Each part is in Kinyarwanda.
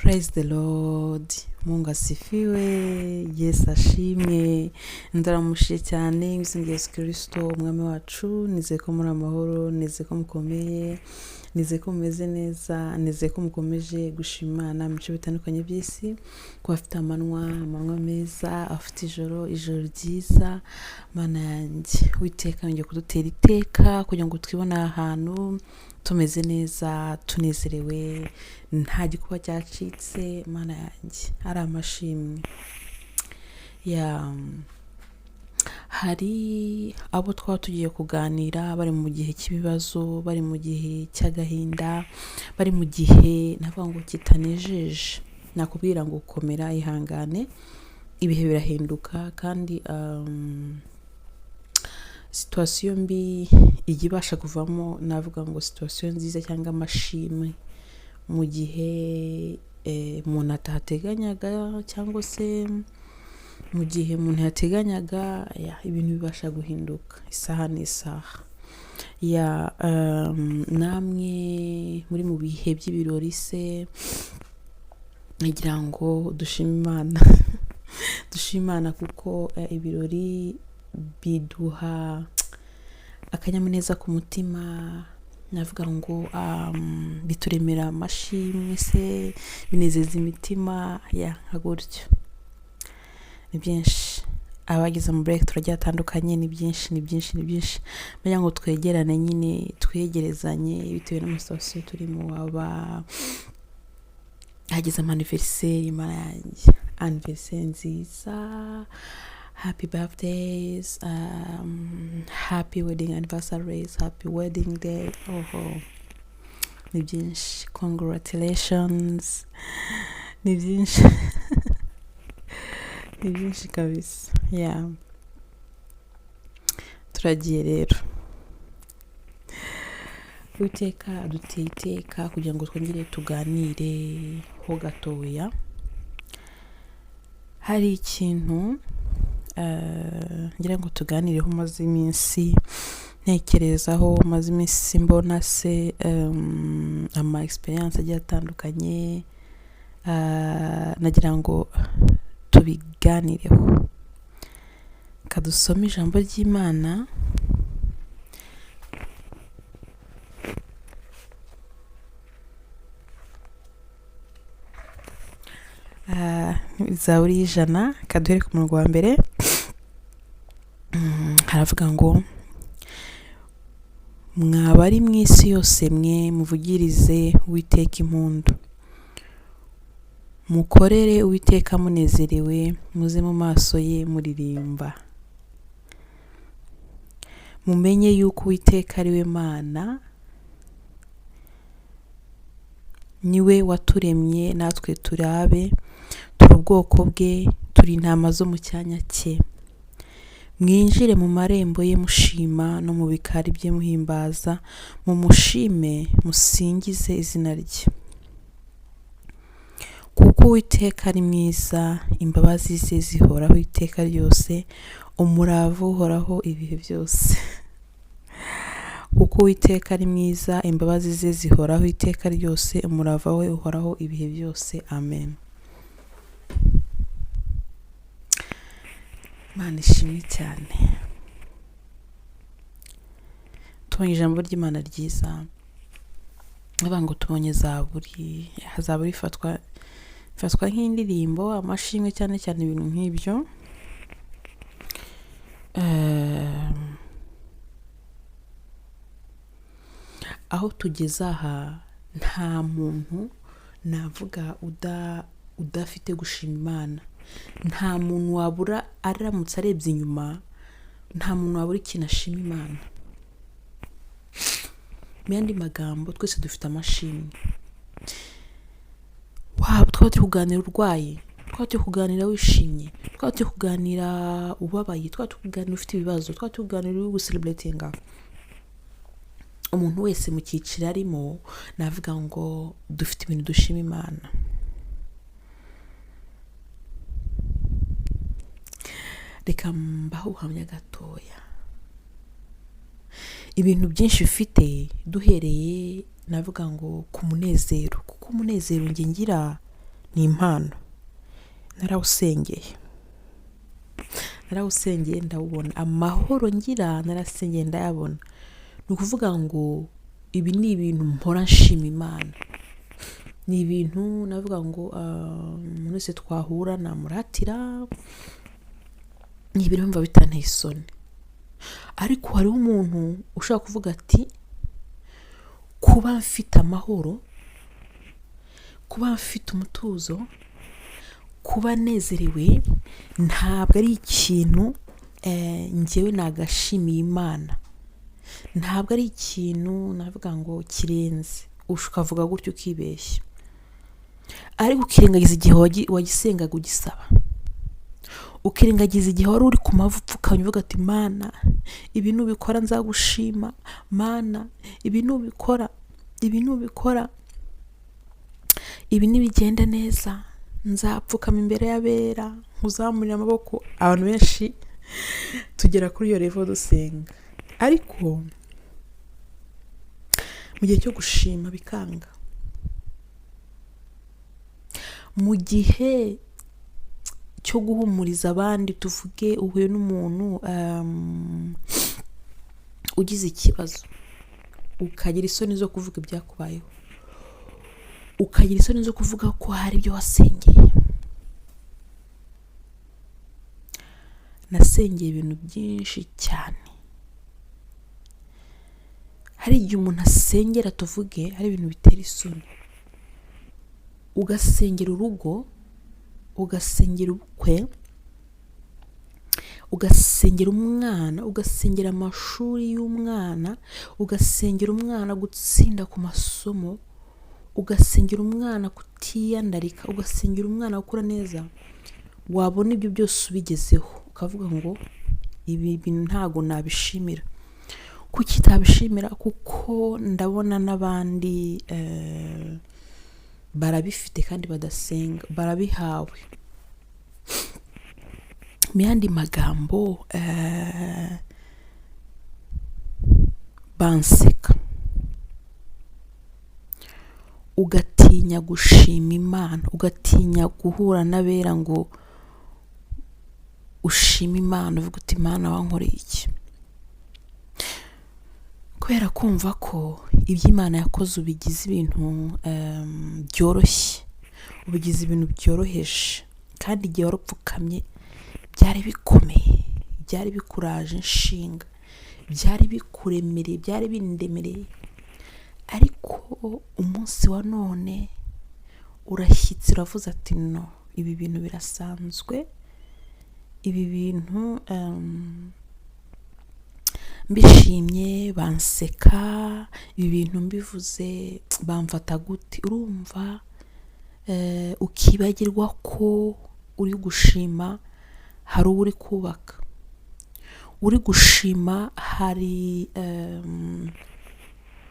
Praise the Lord. Mungu asifiwe. Yesu ashimwe. Ndaramushije cyane mu izina rya Yesu Kristo umwami wacu. Nizeye ko muri amahoro, nizeye ko mukomeye, nizeye ko mumeze neza, nizeye ko mukomeje gushima Imana mu bice bitandukanye by'isi, ko bafite amanywa, amanywa meza, afite ijoro, ijoro ryiza. Mana yanjye, Uwiteka yongeye kudutera iteka kugira ngo twibone aha hantu tumeze neza, tunezerewe, nta gikuba cyacitse. Mana yanjye, ari amashimwe ya hari abo twaba tugiye kuganira bari mu gihe cy'ibibazo, bari mu gihe cy'agahinda, bari mu gihe navuga ngo kitanejeje. Nakubwira ngo komera, ihangane, ibihe birahinduka kandi situwasiyo mbi ijya ibasha kuvamo, navuga ngo situwasiyo nziza cyangwa amashimwe mu gihe umuntu atateganyaga cyangwa se mu gihe umuntu yateganyaga, ibintu bibasha guhinduka isaha n'isaha. Ya namwe muri mu bihe by'ibirori se, ngira ngo dushime Imana, dushime Imana kuko ibirori biduha akanyamuneza ku mutima, navuga ngo bituremera amashimwe se, binezeza imitima, ya nka gutyo. Ni byinshi, abageze mu break turagiye atandukanye, ni byinshi, ni byinshi, ni byinshi. Menya ngo twegerane nyine, twegerezanye bitewe n'amasitasiyo turimo. Waba hageze ama anniversaire, Imana yanjye, anniversaire nziza, happy birthdays, happy wedding anniversaries, happy wedding day, oho ni byinshi, congratulations, ni byinshi, ni byinshi kabisa. Yeah, turagiye rero. Uwiteka aduteye iteka kugira ngo twongere tuganire ho gatoya. Hari ikintu ngira ngo tuganireho, maze iminsi ntekerezaho, maze iminsi mbona se ama experience agiye atandukanye, nagira ngo tubiganireho. Kadusome ijambo ry'Imana. Zaburi 100, kaduhere ku murongo wa mbere. Haravuga ngo mwaba ari mu isi yose mwe, muvugirize Uwiteka impundu, mukorere Uwiteka munezerewe, muze mu maso ye muririmba. Mumenye yuko Uwiteka ari we Mana, niwe waturemye natwe turabe, turi ubwoko bwe, turi intama zo mu cyanya cye. Mwinjire mu marembo ye mushima, no mu bikari bye muhimbaza, mumushime, musingize izina rye. Kuko Uwiteka ari mwiza, imbabazi ze zihoraho iteka ryose, umurava uhoraho ibihe byose. Kuko Uwiteka ari mwiza, imbabazi ze zihoraho iteka ryose, umurava we uhoraho ibihe byose. Amen. Imana ishimwe cyane. Tubonye ijambo ry'Imana ryiza, bavuga ngo tubonye zaburi, zaburi ifatwa nk'indirimbo, amashimwe cyane cyane ibintu nk'ibyo. Aho tugeze aha nta muntu navuga udafite gushima Imana. Nta muntu wabura, aramutse arebye inyuma, nta muntu wabura ikintu ashima Imana. Mu yandi magambo, twese dufite amashimwe. Waba twaba turi kuganira urwaye, twaba turi kuganira wishimye, twaba turi kuganira ubabaye, twaba turi kuganira ufite ibibazo, twaba turi kuganira uri gusereburetinga. Umuntu wese mu cyiciro arimo, navuga ngo dufite ibintu dushima Imana. Reka mbahe ubuhamya gatoya. Ibintu byinshi bifite duhereye navuga ngo ku munezero, kuko umunezero njye ngira Ni impano. Narawusengeye, narawusengeye ndawubona. Amahoro ngira, narasengeye ndayabona. Ni ukuvuga ngo ibi ni ibintu mpora nshima Imana. Ni ibintu navuga ngo umuntu wese twahura namuratira. Ni ibintu mva bitanteye isoni. Ariko hariho umuntu ushobora kuvuga ati: "Kuba mfite amahoro, kuba mfite umutuzo, kuba nezerewe, ntabwo ari ikintu ngewe nagashimiye Imana, ntabwo ari ikintu navuga ngo kirenze." Ukavuga gutyo ukibeshya, ariko ukirengagiza igihe wagisengaga ugisaba, ukirengagiza igihe wari uri ku mavi upfukamye uvuga ati: "Mana, ibi nubikora nzagushima. Mana, ibi nubikora, ibi nubikora, ibi nibigenda neza, nzapfukama imbere y'abera nkuzamurire amaboko." Abantu benshi tugera kuri iyo level dusenga, ariko mu gihe cyo gushima bikanga, mu gihe cyo guhumuriza abandi. Tuvuge uhuye n'umuntu ugize ikibazo, ukagira isoni zo kuvuga ibyakubayeho, ukagira isoni zo kuvuga ko hari ibyo wasengeye. Nasengeye ibintu byinshi cyane. Hari igihe umuntu asengera, tuvuge hari ibintu bitera isoni, ugasengera urugo, ugasengera ubukwe, ugasengera umwana, ugasengera amashuri y'umwana, ugasengera umwana gutsinda ku masomo, ugasengera umwana kutiyandarika, ugasengera umwana gukura neza. Wabona ibyo byose ubigezeho, ukavuga ngo: "Ibi bintu ntabwo nabishimira." Kuki utabishimira? Kuko ndabona n'abandi barabifite kandi badasenga, barabihawe. Mu yandi magambo, banseka. Ugatinya gushima Imana, ugatinya guhura n'abera ngo ushime Imana, uvuga uti: "Imana, wankoreye iki?" Kubera kumva ko ibyo Imana yakoze ubigize ibintu byoroshye, ubigize ibintu byoroheje, kandi igihe wari upfukamye byari bikomeye, byari bikuraje inshinga, byari bikuremereye, byari bindemereye. Ariko umunsi wa none urashyitse, uravuze ati: "No, ibi bintu birasanzwe, ibi bintu mbishimye banseka, ibi bintu mbivuze bamfata gute?" Urumva, ukibagirwa ko uri gushima hari uwo uri kubaka, uri gushima hari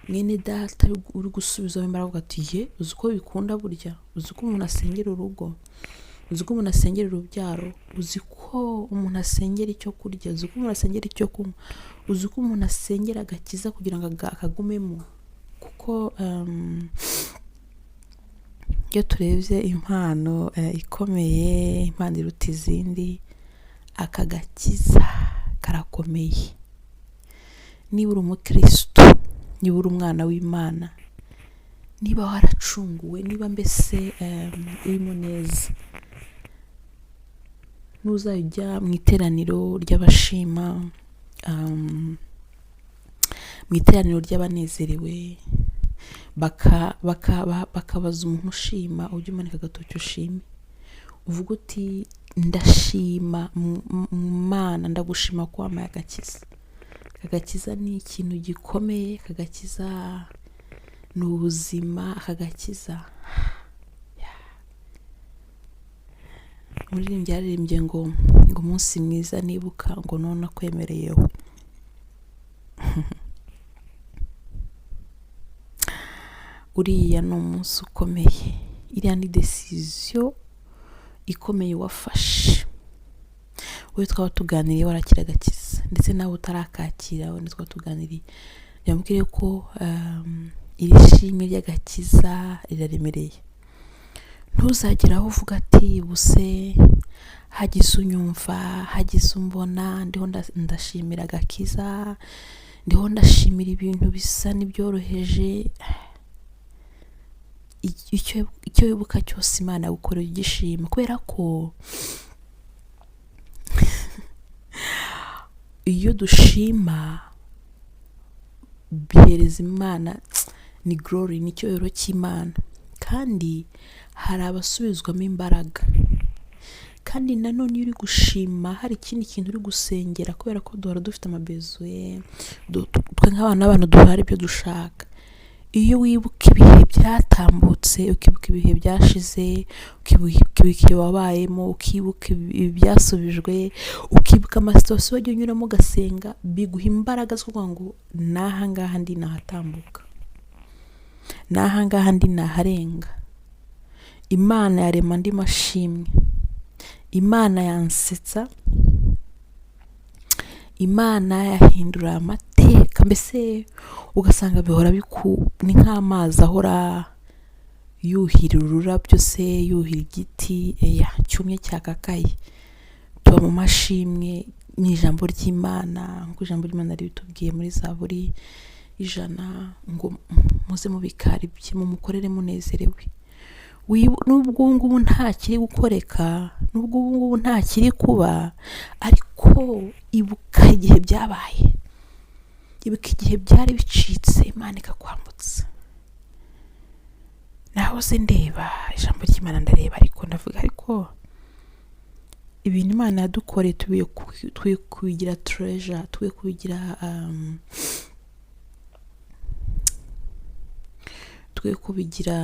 mwene data uri gusubizaho imbaraga ati: "Ye, uzi ko bikunda burya? Uzi ko umuntu asengera urugo? Uzi ko umuntu asengera urubyaro? Uzi ko umuntu asengera icyo kurya? Uzi ko umuntu asengera icyo kunywa? Uzi ko umuntu asengera agakiza kugira ngo akagumemo?" Kuko iyo turebye impano ikomeye, impano iruta izindi, aka gakiza karakomeye. Niba uri umukirisitu, niba uri umwana w'Imana, niba waracunguwe, niba mbese urimo neza, ntuzajya ujya mu iteraniro ry'abashima, mu iteraniro ry'abanezerewe, bakabaza umuntu ushima, ujye umanika agatoki ushime, uvuga uti: "Ndashima Mana, ndagushima ko wampaye agakiza." Agakiza ni ikintu gikomeye, akagakiza ni ubuzima, akagakiza. Umuririmbyi yaririmbye ngo umunsi mwiza nibuka ngo none akwemereyeho. Uriya ni umunsi ukomeye, iriya ni decision ikomeye wafashe. Wowe twaba tuganiriye warakira agakiza, ndetse nawe utarakakira, wenda twaba tuganiriye, yambwiye ko iri shimwe ry'agakiza riraremereye. Ntuzagere aho uvuga ati buse hagize unyumva, hagize umbona, ndiho ndashimira agakiza, ndiho ndashimira ibintu bisa n'ibyoroheje. Icyo wibuka cyose Imana yagukoreye ugishima, kubera ko iyo dushima bihereza Imana ni glory, ni icyubahiro cy'Imana. Kandi hari abasubizwamo imbaraga. Kandi nanone iyo uri gushima hari ikindi kintu uri gusengera, kubera ko duhora dufite amabezuwe, twe nk'abana b'abantu duhora ibyo dushaka. Iyo wibuka ibihe byatambutse, ukibuka ibihe byashize, ukibuka ibihe wabayemo, ukibuka ibyasubijwe, ukibuka amasitasiyo wagiye unyuramo ugasenga, biguha imbaraga zo kuvuga ngo n'aha ngaha ndi nahatambuka, n'aha ngaha ndi naharenga. Imana yarema andi mashimwe, Imana yansetsa, Imana yahindura amateka, mbese ugasanga bihora ni nk'amazi ahora yuhira ururabyo se, yuhira igiti eya cyumye cyakakaye. Tuba mu mashimwe mu ijambo ry'Imana, nk'uko ijambo ry'Imana ribitubwiye muri Zaburi 100 ngo muze mubikari bye mumukorere munezerewe. Nubwo ubu ngubu nta kiri gukoreka, nubwo ubu ngubu nta kiri kuba, ariko ibuka igihe byabaye, ibuka igihe byari bicitse, Imana ikakwambutsa. Nahoze ndeba ijambo ry'Imana, ndareba, ariko ndavuga, ariko ibintu Imana yadukoreye tubiye kubigira treasure, tubiye kubigira, tubiye kubigira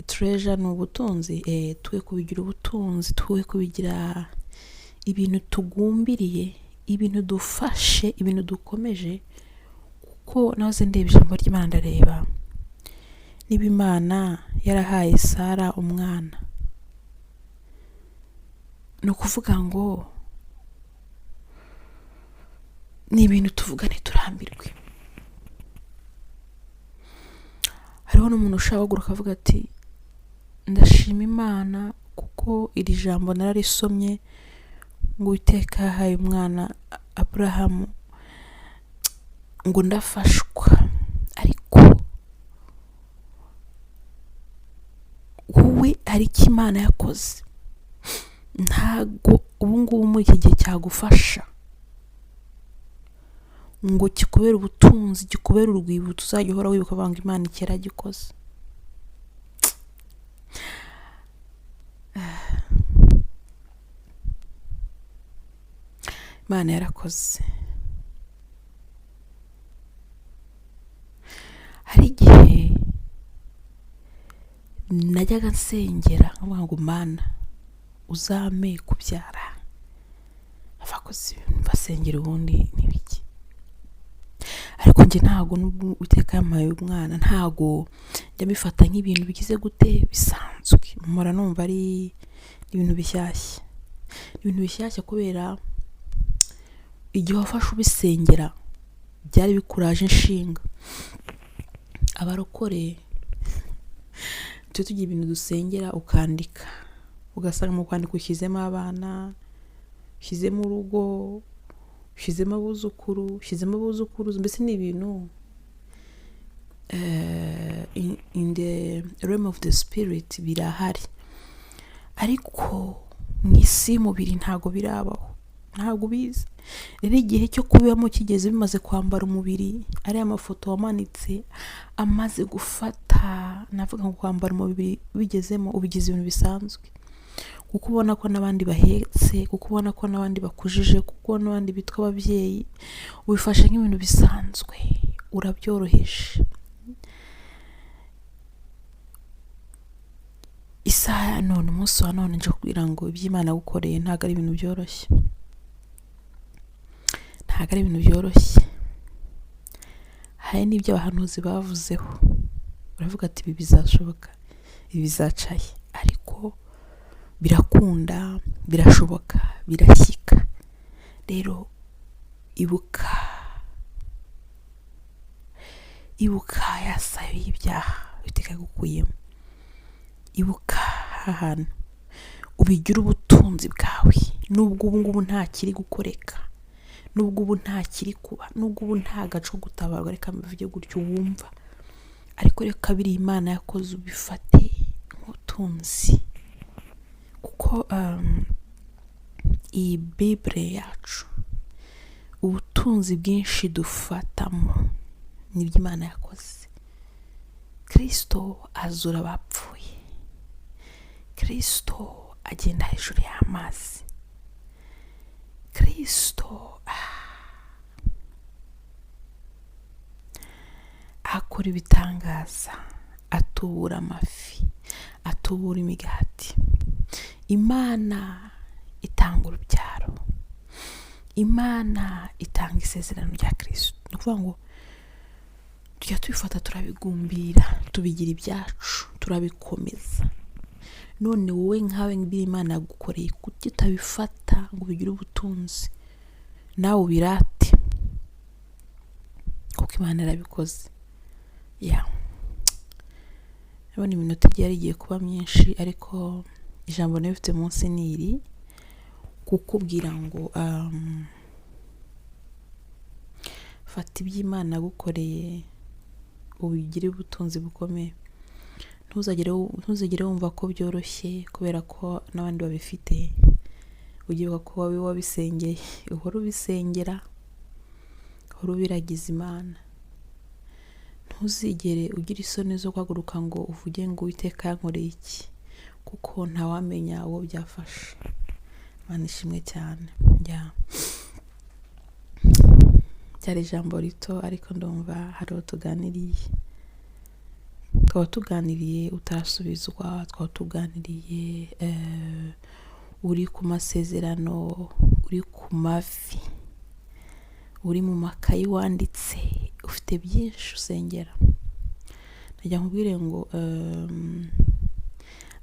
treasure, ni ubutunzi, tubiye kubigira ubutunzi, tubiye kubigira ibintu tugumbiriye, ibintu dufashe, ibintu dukomeje. Kuko nahoze ndeba ijambo ry'Imana, ndareba niba Imana yarahaye Sara umwana, ni ukuvuga ngo ni ibintu tuvuga ntiturambirwe. Hariho n'umuntu ushaka guhaguruka akavuga ati ndashima Imana kuko iri jambo nararisomye ngo Uwiteka yahaye umwana Aburahamu, ngo ndafashwa. Ariko wowe hari icyo Imana yakoze, ntago ubu ngubu muri iki gihe cyagufasha ngo kikubere ubutunzi, kikubere urwibutso, uzajya uhora wibuka uvuga ngo Imana iki yaragikoze. Imana yarakoze. Hari igihe najyaga nsengera nkavuga ngo Mana uzampe kubyara, abakozi basengera ubundi ni biki, ariko njye ntago nubwo Uwiteka yampaye umwana ntago njya mbifata nk'ibintu bigize gute bisanzwe, mpora numva ari ibintu bishyashya, ibintu bishyashya kubera igihe wafashe ubisengera byari bikuraje inshinga. Abarokore tujye tugira ibintu dusengera, ukandika ugasanga mu kwandika ushyizemo abana, ushyizemo urugo, ushyizemo abuzukuru, ushyizemo abuzukuruza, mbese ni ibintu in the realm of the spirit birahari, ariko mu isi y'umubiri ntago birabaho, ntago ubizi. Rero igihe cyo kubibamo kigeze, bimaze kwambara umubiri, ariya mafoto wamanitse amaze gufata, navuga ngo kwambara umubiri bigezemo, ubigize ibintu bisanzwe, kuko ubona ko n'abandi bahetse, kuko ubona ko n'abandi bakujije, kuko ubona n'abandi bitwa ababyeyi, ubifashe nk'ibintu bisanzwe, urabyoroheje. Isaha ya none, umunsi wa none, nje kubwira ngo iby'Imana yagukoreye ntabwo ari ibintu byoroshye, ntabwo ari ibintu byoroshye. Hari n'ibyo abahanuzi bavuzeho, uravuga ati ibi bizashoboka, ibi bizacaye, ariko birakunda, birashoboka, birashyika. Rero ibuka, ibuka ya sayo y'ibyaha Uwiteka yagukuyemo. Ibuka hantu ubigire ubutunzi bwawe, nubwo ubu ngubu nta kiri gukoreka, nubwo ubu nta kiri kuba, nubwo ubu nta gace ko gutabarwa, reka mbivuge gutyo wumva, ariko reka biriya Imana yakoze ubifate nk'ubutunzi, kuko iyi Bibure yacu, ubutunzi bwinshi dufatamo nibyo Imana yakoze. Kirisito azura abapfuye, Kirisito agenda hejuru y'amazi, Kirisito akora ibitangaza, atubura amafi, atubura imigati. Imana itanga urubyaro, Imana itanga isezerano rya Kirisito. Ni ukuvuga ngo tujya tubifata turabigumbira, tubigira ibyacu, turabikomeza. None wowe nkawe ngibyo Imana yagukoreye, kuki utabifata ngo ubigire ubutunzi nawe ubirate, kuko Imana yarabikoze. Ya, ndabona iminota igiye yari igiye kuba myinshi, ariko ijambo nari mfite munsi ni iri kukubwira ngo fata ibyo Imana yagukoreye ubigire ubutunzi bukomeye. Ntuzagere wumva ko byoroshye kubera ko n'abandi babifite. Ujye wibuka ko wowe wabisengeye, uhore ubisengera, uhore ubiragiza Imana. Ntuzigere ugira isoni zo guhaguruka ngo uvuge ngo Uwiteka yankoreye iki, kuko ntawamenya uwo byafasha. Imana ishimwe cyane. Ya, byari ijambo rito, ariko ndumva hari uwo tuganiriye. Twaba tuganiriye utarasubizwa, twaba tuganiriye uri ku masezerano, uri ku mavi, uri mu makayi wanditse, ufite byinshi usengera. Najya nkubwire ngo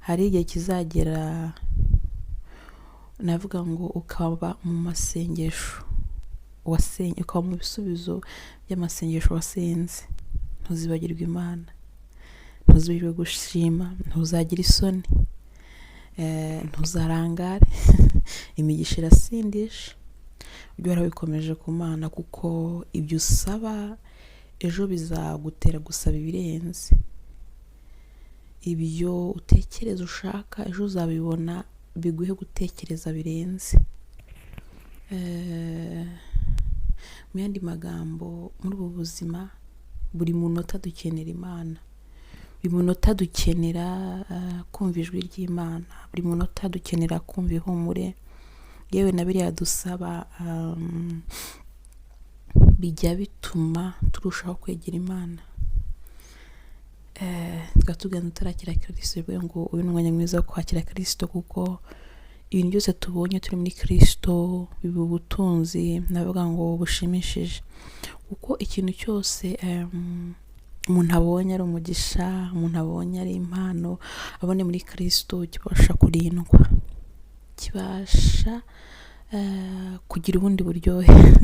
hari igihe kizagera, navuga ngo ukaba mu masengesho ukaba mu bisubizo by'amasengesho wasenze. Ntuzibagirwe Imana, ntuzibagirwe gushima, ntuzagira isoni, ntuzarangare. Imigisha irasindisha. Ujye uhora wikomeje ku Mana, kuko ibyo usaba ejo bizagutera gusaba ibirenze. Ibyo utekereza ushaka ejo uzabibona, biguhe gutekereza birenze. Mu yandi magambo, muri ubu buzima buri munota dukenera Imana, buri munota dukenera kumva ijwi ry'Imana, buri munota dukenera kumva ihumure. Yewe na biriya dusaba bijya bituma turushaho kwegera Imana. Tukaba tugenda tutarakira Kirisito, bivuga ngo uyu ni umwanya mwiza wo kwakira Kirisito, kuko ibintu byose tubonye turi muri Kirisito biba ubutunzi, navuga ngo bushimishije, kuko ikintu cyose umuntu abonye ari umugisha, umuntu abonye ari impano abone muri Kirisito, kibasha kurindwa, kibasha kugira ubundi buryohe.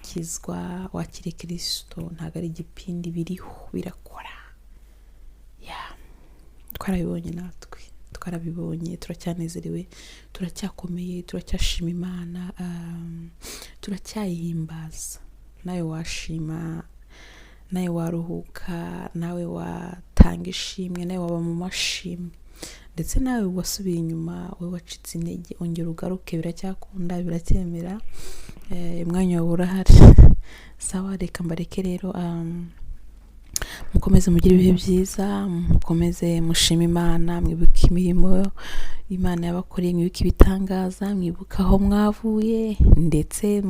Kizwa wakire Kirisito, ntabwo ari igipindi, biriho birakora. Ya, twarabibonye natwe, twarabibonye, turacyanezerewe, turacyakomeye, turacyashima Imana, turacyayihimbaza. Nawe washima, nawe waruhuka, nawe watanga ishimwe, nawe waba mu mashimwe, ndetse nawe wasubiye inyuma, wowe wacitse intege, ongera ugaruke, biracyakunda, biracyemera, umwanya wawe urahari. Sawa, reka mbareke rero, mukomeze mugire ibihe byiza, mukomeze mushime Imana, mwibuke imirimo Imana yabakoreye, mwibuke ibitangaza, mwibuke aho mwavuye, ndetse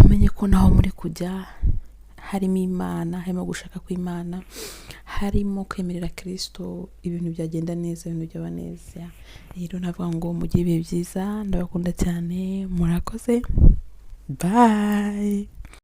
menye ko naho muri kujya harimo Imana, harimo gushaka kw'Imana, harimo kwemerera Kirisito, ibintu byagenda neza, ibintu byaba neza. Rero navuga ngo mugire ibihe byiza, ndabakunda cyane, murakoze, bye.